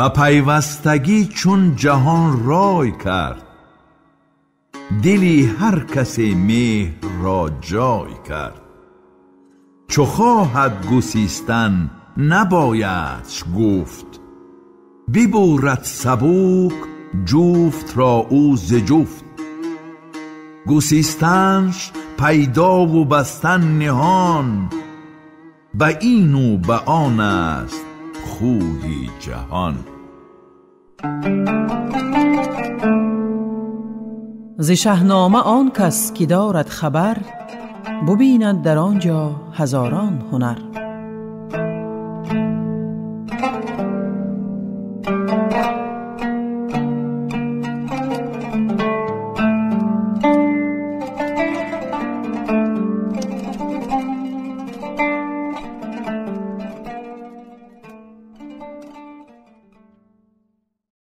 Ба пайвастагӣ чун ҷаҳон рой кард, дили ҳар касе меҳр ро ҷой кард. Чу хоҳад гусистан набоядш гуфт, бибурад сабук ҷуфт ро ӯ зи ҷуфт. Гусистанш пайдову бастан ниҳон, ба ину ба он аст хӯи ҷаҳон. Зи Шаҳнома он кас ки дорад хабар, бубинад дар он ҷо ҳазорон ҳунар.